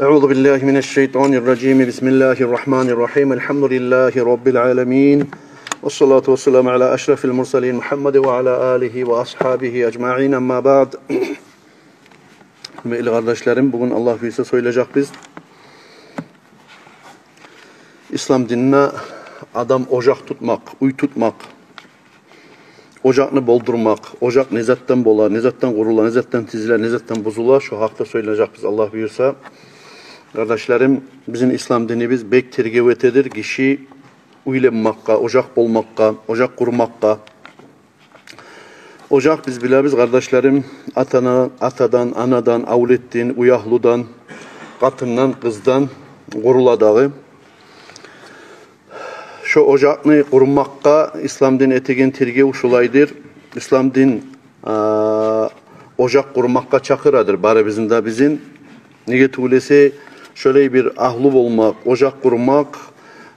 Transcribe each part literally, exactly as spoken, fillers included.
أعوذ بالله من الشيطان الرجيم. بسم الله الرحمن الرحيم. الحمد لله رب العالمين. والصلاة والسلام على أشرف المرسلين محمد وعلى آله وأصحابه أجمعين. أما بعد. Гьюрметли къардашларым, бугюн Аллагь буюрса сёйлежекбиз. Ислам динде адам ожакъ тутмакъ, уьй тутмакъ, ожакъны болдурмакъ, ожакъ не затдан бола, не затдан къурула, не затдан тизиле, не затдан бузула, шо гьакъда сёйлежекбиз, Аллагь буюрса. Къардашларым, бизин ислам динибиз бек тергев этедир гиши уьйленмакъгъа, ожакъ болмакъгъа, ожакъ къурмакъгъа. Ожакъ, биз билебиз, къардашларым, атана-, атадан, анадан, авлетден, уьягьлюден, къатындан, къыздан къурула дагъы. Шо ожакъны къурмакъгъа ислам дин этеген тергев шулайдыр. Ислам дин, а, ожакъ къурмакъгъа чакъырадыр барыбызны да бизин. Неге тюгюл эсе, шолай бир агьлю болмакъ, ожакъ къурмакъ,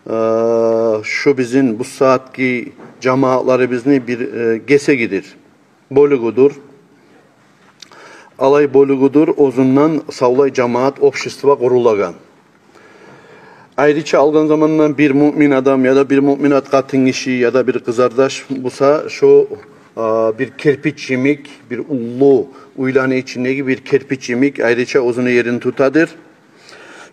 а, шу бизин бу сагьатгъы жамаатларыбызны бир, э, гесегидир, бёлюгюдюр. Алай бёлюгюдюр оьзюнден савлай жамаат, общество къурулагъан. Айрыча алгъан заманда бир муъмин адам яда бир муъминат къатынгиши яда бир къызардаш буса, шо, а, бир керпич йимик, бир уллу уьйлени ичиндеги бир керпич йимик айрыча оьзюню ерин тутадыр.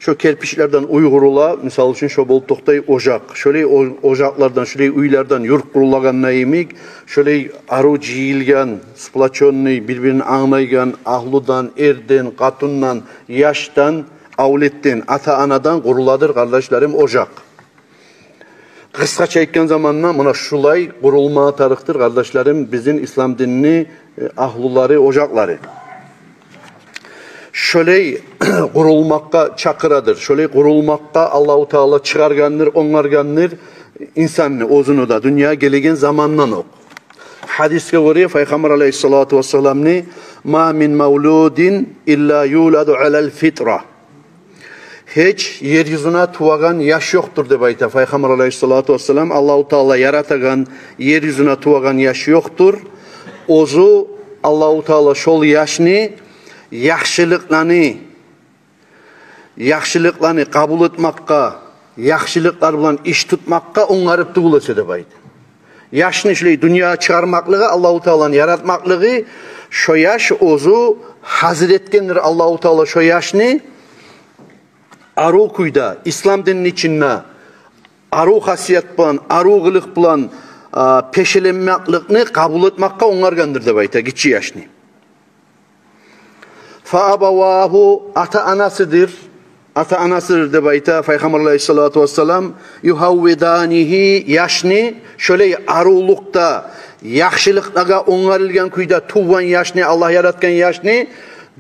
Шо керпичлерден уьй къурула, мисал учун, шо болуп токътай ожакъ. Шолай о-, ожакълардан, шолай уьйлерден юрт къурулагъанда йимик, шолай арив жыйылгъан, сплочённый, бир-бирин англайгъан, агьлюден, эрден, къатындан, яшдан, авлетден, ата-анадан къуруладыр, къардашларым, ожакъ. Къысгъача айтгъан заманда, муна шулай къурулма тарыкъдыр, къардашларым, бизин ислам динни, э, агьлюлери, ожакълары. Шолай къурулмакъгъа чакъырадыр. Шолай къурулмакъгъа Аллагьу Таала чыгъаргъандыр, онгаргъандыр инсанны оьзюню де дюньягъа гелеген замандан окъ. Гьадисге гёре Пайхаммар алайгьиссалату вассаламны: «Ма мин мавлудин илла юладу алал фитра». Гьеч ер юзюне тувагъан яш ёкъдур деп айта Пайхаммар алайгьиссалату вассалам. Аллагьу Таала яратагъан, ер юзюне тувагъан яш ёкъдур. Оьзю Аллагьу Таала шол яшны яхшылыкъланы, яхшылыкъланы къабул этмакъгъа, яхшылыкълар булан иш тутмакъгъа онгарып тюгюл эсе деп айта. Яшны шулай дюньягъа чыгъармакълыгъы, Аллагьу Тааланы яратмакълыгъы, шо яш оьзю гьазир этгендир Аллагьу Таала шо яшны арив кюйде, ислам динни ичинде арив хасият булан, арив къылыкъ булан, а, пешеленмекликни къабул этмакъгъа онгаргъандыр деп айта гиччи яшны. Фа абавагьу, ата-анасыдыр, ата-анасыдыр деп айта Пайхаммар алайгьиссалату вассалам, югьаввиданигьи, яшны шолай аривлукъда, яхшылыкълагъа онгарылгъан кюйде тувгъан яшны, Аллагь яратгъан яшны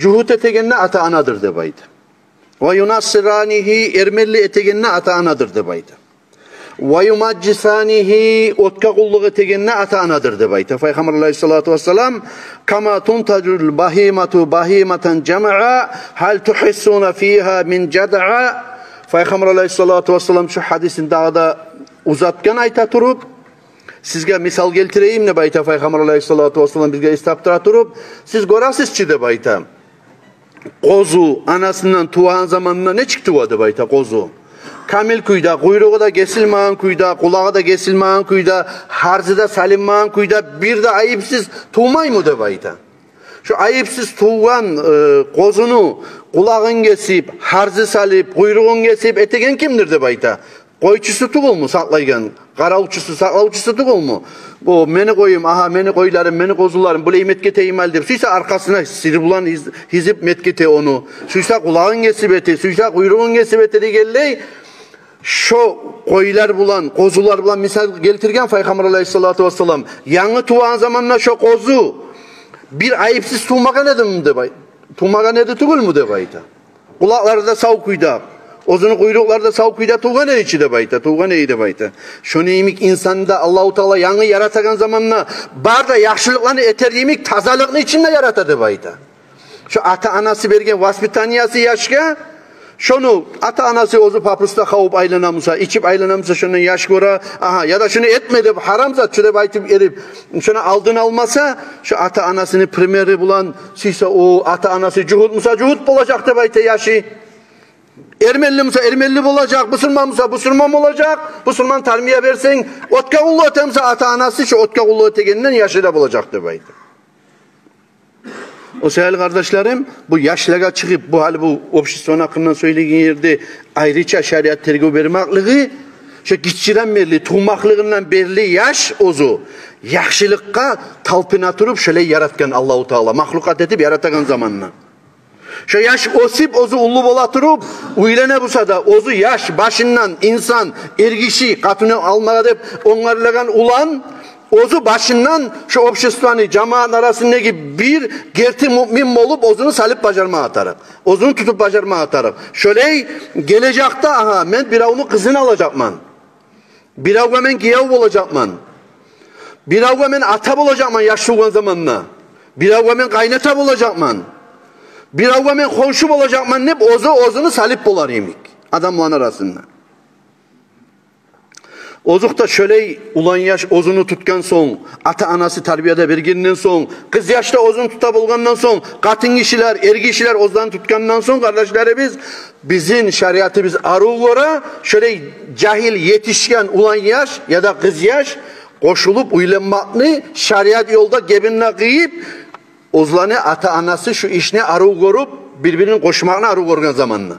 жугьут этеген де ата-анадыр деп айта. Ва юнассиранигьи, эрмелли этеген де ата-анадыр деп айта. Ва юмаджжисанигьи, отгъа къуллукъ этеген де ата-анадыр деп айта Пайхаммар алайгьиссалату вассалам. Кама тунтажул багьимату багьиматан жамаъа, гьал тугьиссуна фигьа мин жадаъа. Пайхаммар алайгьиссалату вассалам шу гьадисин дагъы да узатгъан айта туруп, сизге мисал гелтирейим деп айта Пайхаммар алайгьиссалату вассалам бизге эс таптыра туруп, сиз гёресиз чи деп айта. Къозу анасындан тувагъан заманында нечик тува деп айта къозу? Камил кюйде, къуйругъу да гесилмеген кюйде, къулагъы да гесилмеген кюйде, гьарзы да салынмагъан кюйде бир де айыпсыз тувмаймы деп айта. Шо айыпсыз тувгъан, э, къозуну къулагъын гесип, гьарзы салып, къуйругъун гесип этеген кимдир деп айта? Къойчусу тюгюлмю сакълайгъан? Къаравчусу, сакълавчусу тюгюлмю? Бу мени къоюм, агьа, мени къойларым, мени къозуларым, булай метгетейим гьали деп, сюйсе аркъасына сир булан гьиз-, гьизип метгете ону, сюйсе къулагъын гесип эте, сюйсе къуйругъун гесип эте дегенлей. Шо къойлар булан, къозулар булан мисал гелтирген Пайхаммар алайгьиссалату вассалам. Янгы тувагъан заманда шо къозу бир айыпсыз тувмагъан эдими деп ай-, тувмагъан эди тюгюлмю деп айта. Къулакълары да сав кюйде, оьзюню къуйрукълары да сав кюйде тувгъан эди чи деп айта, тувгъан эди деп айта. Шону йимик инсанны да Аллагьу Таала янгы яратагъан заманда бары да яхшылыкъланы этер йимик тазалыкъны ичинде ярата деп айта. Шо ата-анасы берген воспитаниясы яшгъа, шону ата-анасы оьзю папиросда хавуп айлана буса, ичип айлана буса, шондан яш гёре, агьа, яда шуну этме деп, гьарам зат шу деп айтып эрип, шону алдын алмаса, шо ата-анасыны примери булан сюйсе, о ата-анасы жугьут буса, жугьут болажакъ деп айта яшы. Эрменли буса, эрменли болажакъ, бусурман буса, бусурман болажакъ. Бусурман тарбия берсенг, отгъа къуллукъ этеми буса, ата-анасы шо отгъа къуллукъ этегенден яшы да болажакъ деп айта. О саялы, къардашларым, бу яшлагъа чыгъып, бу гьали бу обществону гьакъындан сёйлеген ерде айрыча шариат тергев бермеклиги, шо гиччиден берли, тувмакълыгъындан берли яш оьзю яхшылыкъгъа талпына туруп, шолай яратгъан Аллагьу Таала, махлукъат этип яратагъан заманда. Шо яш оьсюп, оьзю уллу бола туруп, уьйлене буса да, оьзю яш башындан инсан, эргиши, къатыны алмагъа деп онгарлагъан улан, оьзю башындан шо обществону, жамаатны арасындагъы бир герти муъмин болуп, оьзюню салып бажармагъа тарыкъ, оьзюню тутуп бажармагъа тарыкъ. Шолай гележекде, агьа, мен биревню къызын алажакъман, биревге мен гиев болажакъман, биревге мен ата болажакъман яш тувгъан заманда, биревге мен къайната болажакъман, биревге мен хоншу болажакъман деп, оьзю оьзюню салып болар йимик адамланы арасында. Озокъда, шолай улан яш оьзюню тутгъан сонг, ата-анасы тарбия да бергенден сонг, къыз яш да оьзюн тута болгъандан сонг, къатынгишилер, эргишилер оьзлерин тутгъандан сонг, къардашларыбыз, бизин шариатыбыз арив гёре, шолай жагьил етишген улан яш яда къыз яш къошулуп уьйленмекни шариат ёлда гебин де къыйып, оьзлени ата-анасы шу ишни арив гёрюп, бир-бирин къошмакъны арив гёрген заманда.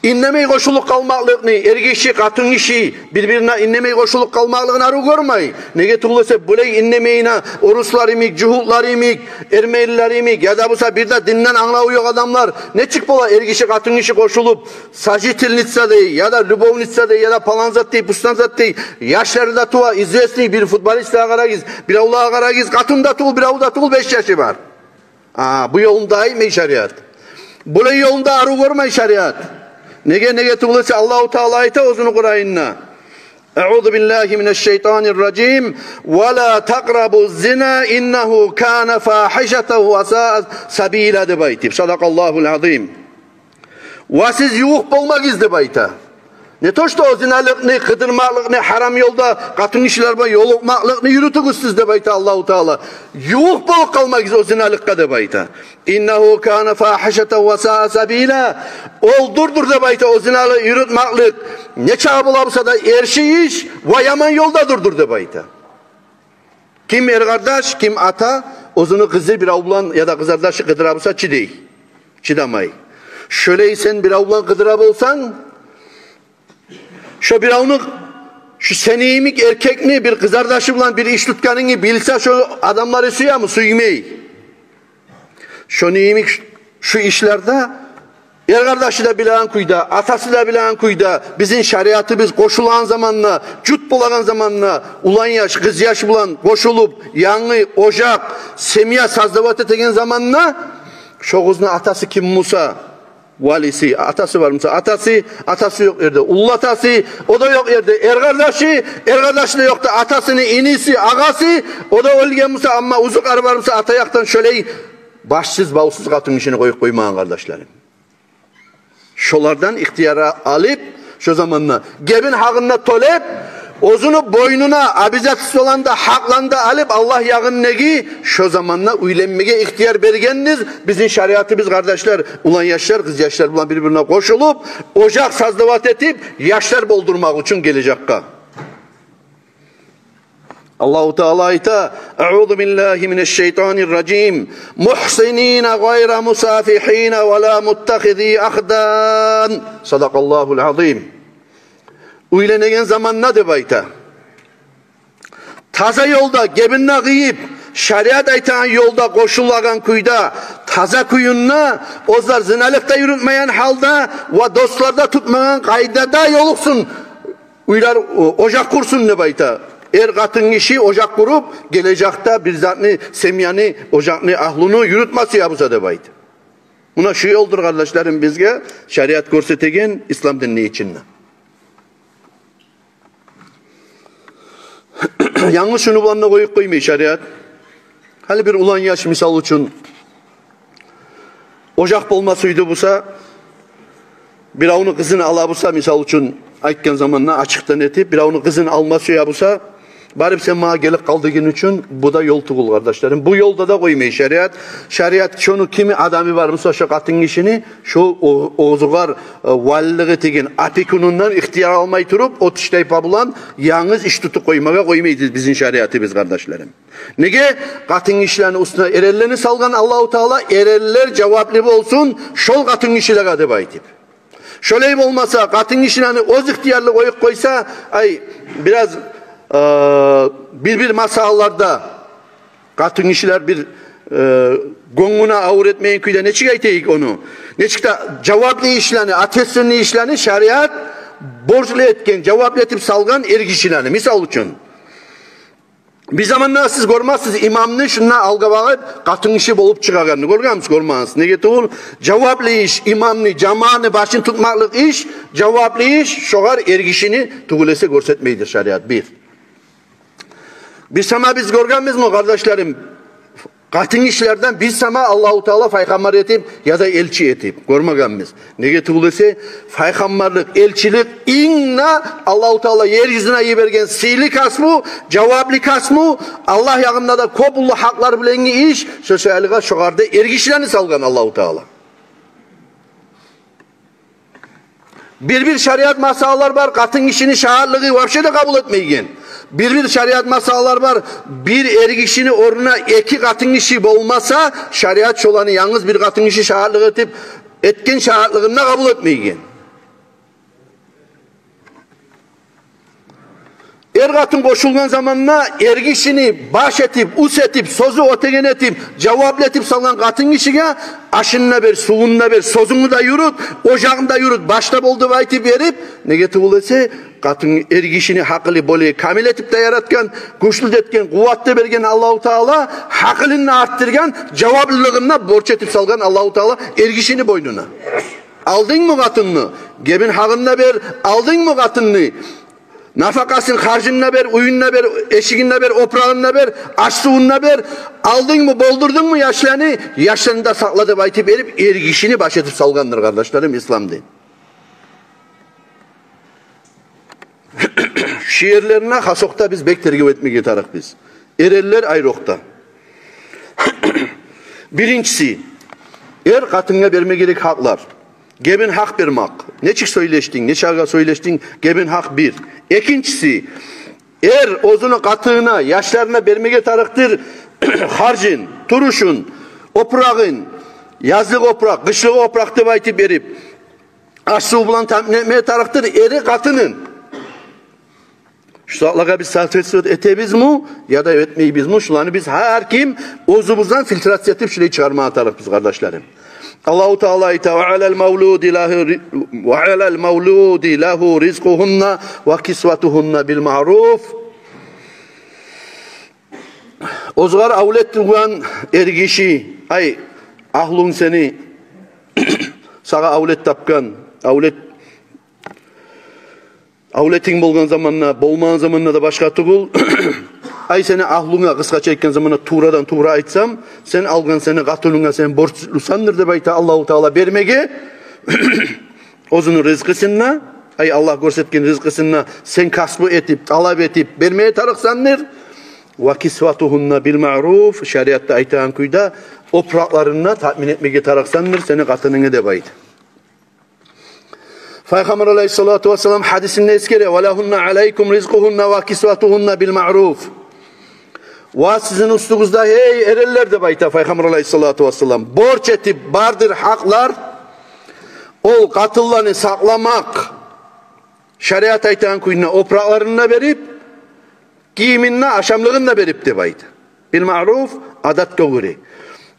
Индемей къошулуп къалмакълыкъны, эргиши, къатынгиши бир-бирине индемей къошулуп къалмакълыгъын арив гёрмей. Неге тюгюл эсе, булай индемейине, оруслар йимик, жугьутлар йимик, эрменилер йимик, яда буса бир де динден англаву ёкъ адамлар, нечик бола эргиши, къатынгиши къошулуп, сожительница дей, яда любовница дей, яда палан зат дей, пустан зат дей, яшлары да тува, известный бир футболистге къарагъыз, биревлеге къарагъыз, къатын да тюгюл, бирев де тюгюл, беш яшы бар. А, бу ёлну да айтмай шариат. Булай ёлну да арив гёрмей шариат. Неге, неге тюгюл эсе, Аллагьу Таала айта оьзюню Къуранында: «Аъузу биллагьи минаш-шайтанир-ражим. Ва ла такърабуз-зина, иннагьу кана фагьишатан ва саа сабила», — деп айтып. Садакъаллагьул азим. Ва сиз ювукъ болмагъыз деп айта. Не то что о зиналыкъны, къыдырмакълыкъны, гьарам ёлда къатынгишилер булан ёлукъмакълыкъны юрютюгюз сиз деп айта Аллагьу Таала. Ювукъ болуп къалмагъыз о зиналыкъгъа деп айта. «Иннагьу кана фагьишатан ва саа сабила». Ол дурдур деп айта, о зиналыкъ юрютмакълыкъ. Нечакъы бола буса да эрши иш ва яман ёл да дурдур деп айта. Ким эркъардаш, ким ата, оьзюню къызы бирев булан яда къызардашы къыдыра буса, чыдай? Чыдамай. Шолай сен бирев булан къыдыра болсанг, шо биревню, шу сени йимик эркекни бир къызардашы булан бир иш тутгъанынгны билсе, шо адамлары сюеми? Сюймей. Шону йимик шу ишлерде эркъардашы да билеген кюйде, атасы да билеген кюйде, бизин шариатыбыз къошулагъан заманда, жут болагъан заманда, улан яш, къыз яш булан къошулуп, янгы ожакъ, семья создавать этеген заманда, шо къызны атасы ким буса, валиси, атасы бар буса, атасы, атасы ёкъ ерде уллу атасы, о да ёкъ ерде эркъардашы, эркъардашы да ёкъ да атасыны иниси, агъасы, о да оьлген буса, амма узукъары бар буса ата якъдан, шолай башсыз, бавсуз къатынгишини къоюп къоймагъан, къардашларым. Шолардан ихтияр алып, шо заманда гебин гьакъын да тёлеп, оьзюню бойнуна обязательстволаны да, гьакъланы да алып, Аллагь ягъындагъы, шо заманда уьйленмеге ихтияр бергенбиз бизин шариатыбыз, къардашлар, улан яшлар, къыз яшлар булан бир-бирине къошулуп, ожакъ создавать этип, яшлар болдурмакъ учун гележекге. Аллагьу Таала айта: «Аъузу биллагьи минаш-шайтанир-ражим. Мухсинина гъайра мусафигьина ва ла муттахизи ахдан». Садакъаллагьул азим. Уьйленеген заманда деп айта, таза ёлда, гебин де къыйып, шариат айтагъан ёлда къошулагъан кюйде, таза кюйде, оьзлер зиналыкъ да юрютмейген гьалда ва дослар да тутмагъан къайдада ёлукъсун. Уьйлер, о-, ожакъ къурсун деп айта. Эр-къатынгиши ожакъ къуруп, гележекде бир затны, семьяны, ожакъны, агьлюню юрютме сюе буса деп айта. Муна шу ёлдур, къардашларым, бизге шариат гёрсетеген ислам динни ичинде. Янгыз шуну булан да къоюп къоймай шариат. Гьали бир улан яш, мисал учун, ожакъ болма сюйдю буса, биревню къызын ала буса, мисал учун айтгъан заманда, ачыкъдан этип, биревню къызын алма сюе буса, Барып сен магъа гелип къал деген учун, бу да ёл тюгюл, къардашларым. Бу ёлда да къоймай шариат. Шариат шону кими адамы бар буса, шо къатынгишини, шо о-, оьзюгер, э, валилик этеген опекунундан ихтияр алмай туруп, о тиштайпа булан янгыз иш тутуп къоймагъа къоймайды бизин шариатыбыз, къардашларым. Неге? Къатынгишилени уьстюне эренлени салгъан Аллагьу Таала, эренлер жаваплы болсун шол къатынгишилеге деп айтып. Шолай болмаса, къатынгишилени оьз ихтиярлы къоюп къойса, ай, бираз, э, бир-бир масъалаларда къатынгишилер бир, э, гёнгюне авур этмейген кюйде, нечик айтайыкъ ону? Нечик де жаваплы ишлени, ответственный ишлени шариат борчлу этген, жаваплы этип салгъан эргишилени. Мисал учун, бир заманда сиз гёрмессиз, имамны шунда алгъа багъып, къатынгиши болуп чыгъагъанны гёргенмисиз, гёрмегенсиз? Неге тюгюл, жаваплы иш, имамны, жамаатны башын тутмакълыкъ иш, жаваплы иш, шогъар эргишини тюгюл эсе гёрсетмейдир шариат, бир. Бир сама биз гёргенбизми, къардашларым, къатынгишилерден бир сама Аллагьу Таала пайхаммар этип яда элчи этип? Гёрмегенбиз. Неге тюгюл эсе, пайхаммарлыкъ, элчилик инг де Аллагьу Таала ер юзюне йиберген сыйлы касбу, жаваплы касбу, Аллагь ягъында да кёп уллу гьакълар булангъы иш, шо саялыгъа шогъар да эргишилени салгъан Аллагьу Таала. Бир-бир шариат масъалалар бар, къатынгишини шагьатлыгъы вообще де къабул этмейген. Бир-бир шариат масъалалар бар, бир эргишини орнуна эки къатынгиши болмаса, шариат шоланы янгыз бир къатынгиши шагьатлыкъ этип, этген шагьатлыгъын да къабул этмейген. Эр-къатын къошулгъан заманда эргишини баш этип, уьст этип, сёзю оьтеген этип, жаваплы этип салгъан къатынгишиге ашын да бер, сувун да бер, сёзюнгню де юрют, ожагъын да юрют, башда бол деп айтып берип, неге тюгюл эсе, къатын, эргишини гьакъылы боле камил этип де яратгъан, гючлю де этген, къуват да берген Аллагьу Таала, гьакъылын да артдыргъан, жаваплылыгъын да борч этип салгъан Аллагьу Таала эргишини бойнуна. Алдынгмы къатынны, гебин гьакъын да бер, алдынгмы къатынны, нафакъасын, харжын да бер, уьюн де бер, эшигин де бер, опурагъын да бер, аш-сувун да бер, алдынгмы, болдурдунгму яшланы, яшланы да сакъла деп айтып берип, эргишини баш этип салгъандыр, къардашларым, ислам дин. Шу ерлерине хасокъда биз бек тергев этмеге тарыкъбыз. Эренлер айрокъда. Биринчиси, эр-къатынгъа берме герек гьакълар. Гебин гьакъ бермек. Нечик сёйлешдинг, нечакъы сёйлешдинг, гебин гьакъ бир. Экинчиси, эр оьзюню къатынына, яшларына бермеге тарыкъдыр харжын, турушун, опурагъын, язлыкъ опуракъ, къышлыкъ опуракъ деп айтып берип, аш-сув булан таъмин этмеге тарыкъдыр эри къатынын. Шу затлагъа биз соответствовать этебизми яда этмейбизми? Шуланы биз гьар ким оьзюбюзден фильтрация этип шулай чыгъармагъа тарыкъбыз, къардашларым. Аллагьу Таала айта: «Ва алал мавлуди лагьу ри-, ва алал мавлуди лагьу ризкъугьунна ва кисватугьунна бил маъруф». Оьзюгер авлет тувгъан эргиши, ай, агьлюнг сени, сагъа авлет тапгъан, авлет, авлетинг болгъан заманда, болмагъан заманда да башгъа тюгюл. Ай, сени агьлюнге, къысгъача айтгъан заманда, туврадан тувра айтсам, сен алгъан сени къатынынга сен борчлусандыр деп айта Аллагьу Таала бермеге. Оьзюню ризкъысын да, ай, Аллагь гёрсетген ризкъысын да сен касбу этип, талап этип бермеге тарыкъсандыр. «Ва кисватугьунна бил маъруф», шариатда айтагъан кюйде, опуракъларын да таъмин этмеге тарыкъсандыр сени къатынынгны деп айта. Пайхаммар алайгьиссалату вассалам гьадисинде эсгере: «Ва лагьунна алайкум ризкъугьунна ва кисватугьунна бил маъруф». Ва сизин уьстюгюзде, гьей эренлер, деп айта Пайхаммар алайгьиссалату вассалам, борч этип бардыр гьакълар, ол къатынланы сакъламакъ, шариат айтагъан кюйде опуракъларын да берип, гийимин де, ашамлыгъын да берип деп айта. Бил маъруф, адатгъа гёре.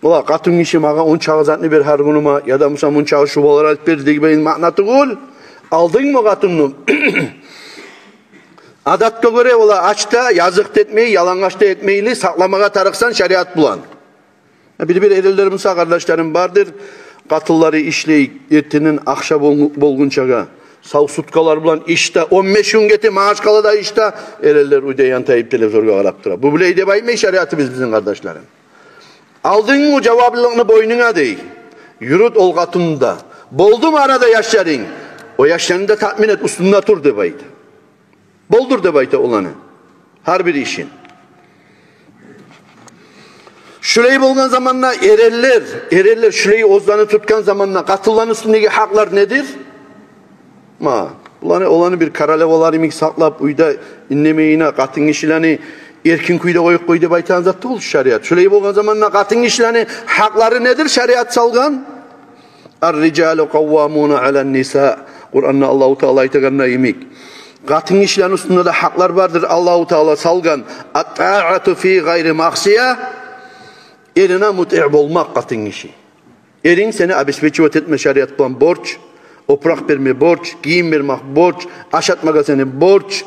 Ола, къатын гиши магъа ончакъы затны бер гьар гюнюме, яда буса мунчакъы шубалар алып бер деген маъна тюгюл. Алдынгмы къатынны, адатгъа гёре, ола, ач да, языкъ да этмей, ялангач да этмейли сакъламагъа тарыкъсан шариат булан. Бир-бир эренлер буса, къардашларым, бардыр, къатынлары ишлей эртенден ахшам бол-, болгъунчагъа, сав суткалар булан ишде, он беш гюн гете, мааш къала да ишде, эренлер уьйде янтайып телевизоргъа къарап тура. Бу булай деп айтмай шариатыбыз бизин, къардашларым. Алдынгмы жаваплылыкъны бойнунга дей. Юрют ол къатынны да. Болдуму арада яшларынг? О яшланы да таъмин эт, уьстюнде тур деп айта. Болдур деп айта оланы. Гьар бир ишин. Шулай болгъан заманда эренлер, эренлер шулай оьзлени тутгъан заманда къатынланы уьстюндеги гьакълар недир? Ма, буланы, оланы бир королевалар йимик сакълап, уьйде индемейине, къатынгишилени эркин кюйде къоюп къой деп айтагъан зат тюгюл шариат. Шулай болгъан заманда къатынгишилени гьакълары недир шариат салгъан? Ар-рижалу къаввамуна алан-ниса. Къуранда Аллагьу Таала айтагъанда йимик, къатынгишилени уьстюнде де гьакълар бардыр Аллагьу Таала салгъан. Ат-таату фи гъайри маъсия. Эрине мутиъ болмакъ къатынгиши. Эринг сени обеспечивать этме шариат булан борч, опуракъ берме борч, гийим бермек борч, ашатмагъа сени борч.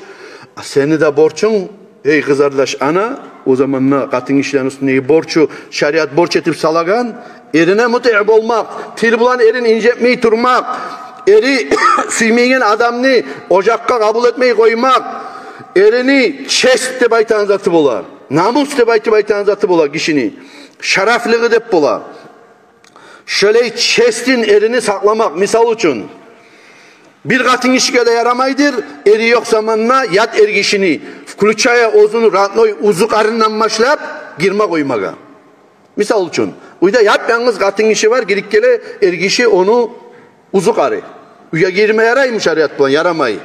А сени де борчунг, эй къызардаш ана, о заманда къатынгишилени уьстюндеги борчу, шариат борч этип салагъан, эрине мутиъ болмакъ, тил булан эрин инжитмей турмакъ, эри сюймейген адамны ожакъгъа къабул этмей къоймакъ, эрини честь деп айтагъан заты бола, намус деп айтып айтагъан заты бола гишини, шарафлыгъы деп бола. Шолай честин эрини сакъламакъ, мисал учун, бир къатынгишиге де ярамайдыр эри ёкъ заманда ят эргишини, включая оьзюню родной узукъарындан башлап, гирме къоймагъа. Мисал учун, уьйде яп-янгыз къатынгиши бар, гирип геле эргиши, ону узукъары. Уьйге гирме яраймы шариат булан? Ярамай.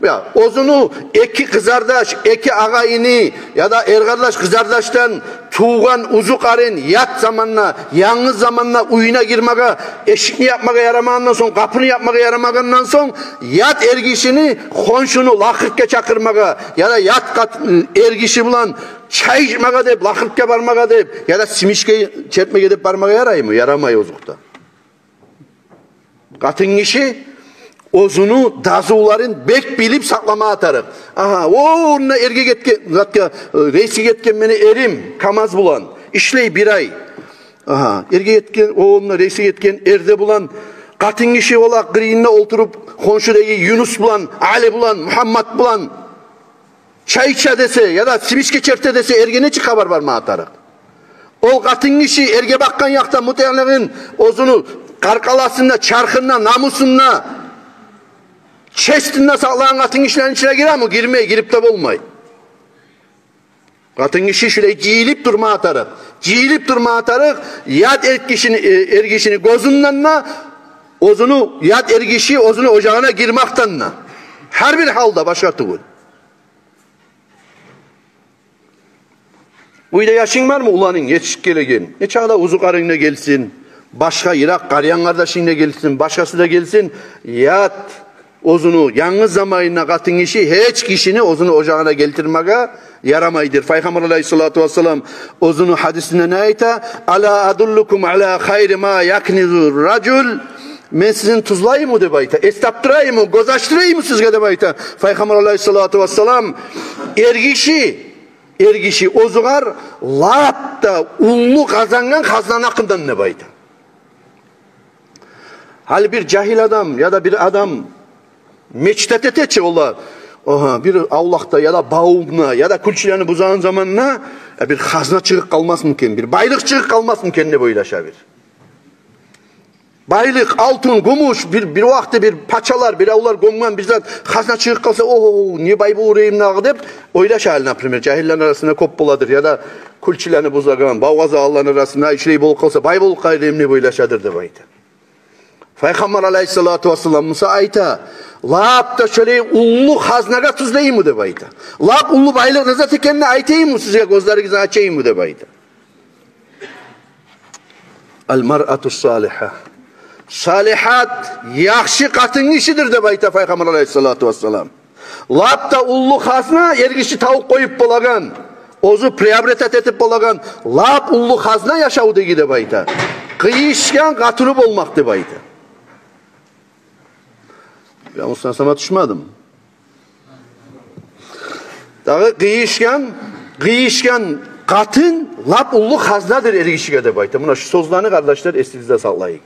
Я, оьзюню эки къызардаш, эки агъа-ини яда эркъардаш-къызардашдан тувгъан узукъарын ят заманда, янгыз заманда уьюне гирмеге, эшикни япмагъа ярамагъандан сонг, къапуну япмагъа ярамагъандан сонг, ят эргишини хоншуну лакъыргъа чакъырмагъа яда ят къат-, эргиши булан чай ичмеге деп, лакъыргъа бармагъа деп яда семечка чертмеге деп бармагъа яраймы? Ярамай озокъда. Къатынгиши оьзюню дазуларын бек билип сакъламагъа тарыкъ. Агьа, о онда эрге гетген, затгъа, э, рейсге гетген мени эрим КамАЗ булан ишлей бир ай. Агьа, эрге гетген, о онда рейсге гетген эр де булан къатынгиши ола къырыйында олтуруп, хоншудагъы Юнус булан, Али булан, Мугьаммат булан чай иче десе яда семечка черте десе, эрге нечик хабар бармагъа тарыкъ? Ол къатынгиши эрге бакъгъан якъда мутиълигин оьзюню къаркъарасында, чархында, намусунда, честинде сакълагъан къатынгишилени ичине гиреми? Гирмей, гирип де болмай. Къатынгиши шулай жыйылып турмагъа тарыкъ. Жыйылып турмагъа тарыкъ ят эркишини, э, эргишини гёзюнден де, оьзюню ят эргиши оьзюню ожагъына гирмекден де. Гьар бир гьалда, башгъа тюгюл. Уьйде яшынг бармы, уланынг, етишип гелеген? Нечакъы да узукъарынг да гелсин, башгъа йыракъ къариян-къардашынг да гелсин, башгъасы да гелсин, ят оьзюню янгыз заманында къатынгиши гьеч гишини оьзюню ожагъына гелтирмеге ярамайдыр. Пайхаммар алайгьиссалату вассалам оьзюню гьадисинде не айта? Ала адуллукум ала хайри ма якнизу ражул. Мен сизин тюзлейимми деп айта, эс тапдырайыммы, гёз ачдырайыммы сизге деп айта Пайхаммар алайгьиссалату вассалам. Эргиши, эргиши оьзюгер лап да уллу къазангъан хазнаны гьакъындан деп айта. Гьали бир жагьил адам яда бир адам мечтать эте чи, олар, агьа, бир авлакъда яда бавумда яда кюлчелени бузагъан заманда, э, бир хазна чыгъып къалмасмы экен, бир байлыкъ чыгъып къалмасмы экен деп ойлаша бир. Байлыкъ, алтын, гюмюш, бир, бир вакъти бир пачалар, биревлер гёмген бир зат, хазна чыгъып къалса, о, не бай болур эдим дагъы деп ойлаша гьали, например, жагьиллени арасында кёп боладыр, яда кюлчелени бузагъан, бав къазагъанланы арасында ишлей болуп къалса, бай болуп къалыр эдим деп ойлашадыр деп айта. Пайхаммар алайгьиссалату вассалам буса айта, лап да шолай уллу хазнагъа тюзлейимми деп айта. Лап уллу байлыкъ не зат экенин айтайыммы сизге, гёзлеригизни ачайыммы деп айта. Ал-маръату салигьа. Салигьат яхшы къатынгишидир деп айта Пайхаммар алайгьиссалату вассалам. Лап да уллу хазна эргиши табып къоюп болагъан, оьзю приобретать этип болагъан лап уллу хазна яшавдагъы деп айта. Къыйышгъан къатыны болмакъ деп айта. Я, устан сама тюшмедим. Дагъы къыйышгъан, къыйышгъан къатын лап уллу хазнадыр эргишиге деп айта. Муна шу сёзлени, къардашлар, эсигизде сакълайыкъ.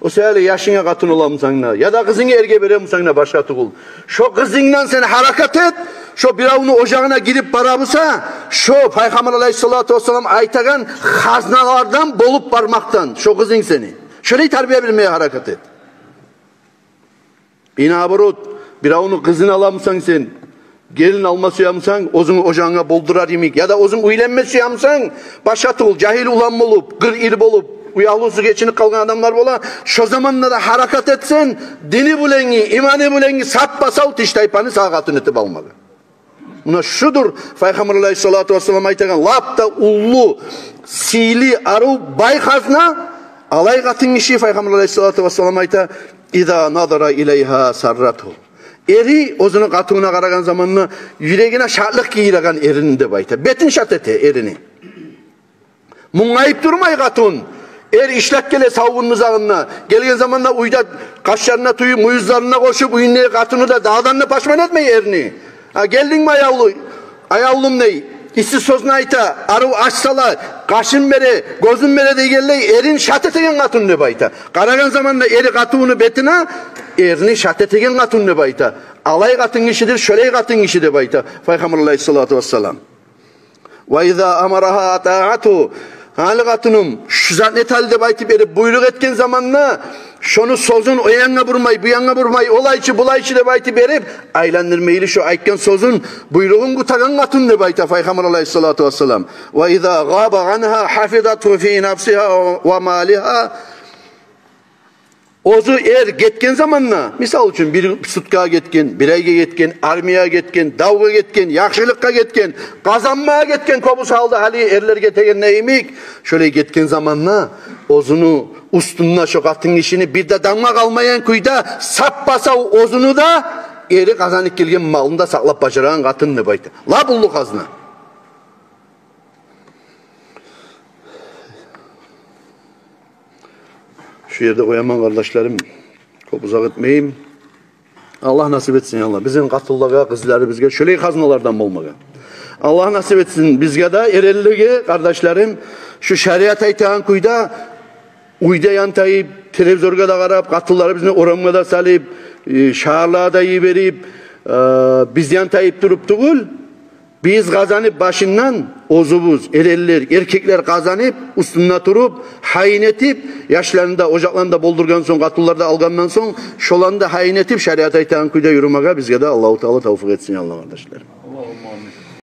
О саялы яшынга къатын аламысанг да, яда къызынгны эрге беремисанг да, башгъа тюгюл, шо къызынгдан сен гьаракат эт, шо биревню ожагъына гирип бара буса, шо Пайхаммар алайгьиссалату вассалам айтагъан хазналардан болуп бармакъдан шо къызынг сени. Шолай тарбия бермеге гьаракат эт. И наоборот, биревню къызын аламысанг сен, Гелин алма сюемисен, оьзюнгню ожагъынга болдурар йимик, яда оьзюнг уьйленме сюемисен, башгъа тюгюл, жагьил улан болуп, къыркъ йыл болуп, уьягьлюсю гечинип къалгъан адамлар бола. Шо заманда да гьаракат этсин дини булангъы, иманы булангъы сап-сав тиштайпаны сагъа къатын этип алмагъа. Муна шудур Пайхаммар алайгьиссалату вассалам айтагъан лап да уллу, сыйлы, арив, бай хазна. Алай къатын гиши, Пайхаммар алайгьиссалату вассалам айта: «Иза назара илайгьа сарратгьу». Эри оьзюню къатынына къарагъан заманда юрегине шатлыкъ гийиреген эрини деп айта. Бетин шат эте эрини. Мунгайып турмай къатын. Эр ишлеп геле савгъунну узагъында. Гелген заманда уьйде къашларына тюйюп, мюйюзлерине къошуп, уьюнде къатыны да дагъыдан да пашман этмей эрини. «А, гелдингми, аявлу, аявлум?» дей. Исси сёзню айта, арив аш сала, къашын бере, гёзюн бере дегенлей, эрин шат этеген къатын деп айта. Къарагъан заманда эри къатынны бетине, эрини шат этеген къатын деп айта. Алай къатын гишидир, шолай къатын гиши деп айта Пайхаммар алайгьиссалату вассалам. «Ва иза амарагьа атаатгьу». «Гьали, къатыным, шу затны этели», – деп айтып берип, буйрукъ этген заманда, шону сёзюн о янгъа бурмай, бу янгъа бурмай, олайчы, булайчы деп айтып берип, айландырмайлы шо айтгъан сёзюн, буйругъун кютеген къатын деп айта Пайхаммар алайгьиссалату вассалам. «Ва иза гъаба ангьа гьафизатгьу фи нафсигьа ва малигьа». Оьзю эр гетген заманда, мисал учун, бир суткагъа гетген, бир айгъа гетген, армиягъа гетген, давгъа гетген, яхшылыкъгъа гетген, къазанмагъа гетген, кёбюсю гьалда гьали эрлер гетеген йимик, шолай гетген заманда оьзюню уьстюнде шо къатын гишини бир де дамгъа къалмайгъан кюйде сап-сав оьзюню де, эри къазанып гелген малын да сакълап бажарагъан къатын деп айта. Лап уллу хазна. Шу ерде къояман, къардашларым, кёп узакъ этмейим. Аллагь насип этсин, я Аллагь, бизин къатынлагъа, къызларыбызгъа шолай хазналардан болмагъа. Аллагь насип этсин бизге де, эренлеге, къардашларым, шу шариат айтагъан кюйде уьйде янтайып, телевизоргъа да къарап, къатынларыбызны орамгъа да салып, э, шагьарларгъа да йиберип, э, биз янтайып туруп тюгюл, биз къазанып башындан, оьзюбюз, эренлер, эркеклер къазанып, уьстюнде туруп, гьайын этип, яшланы да, ожакъланы да болдургъан сонг, къатынлар да алгъандан сонг, шоланы да гьайын этип, шариат айтагъан кюйде юрюмеге бизге де Аллагьу Таала тавфикъ этсин, я Аллагь, къардашлар.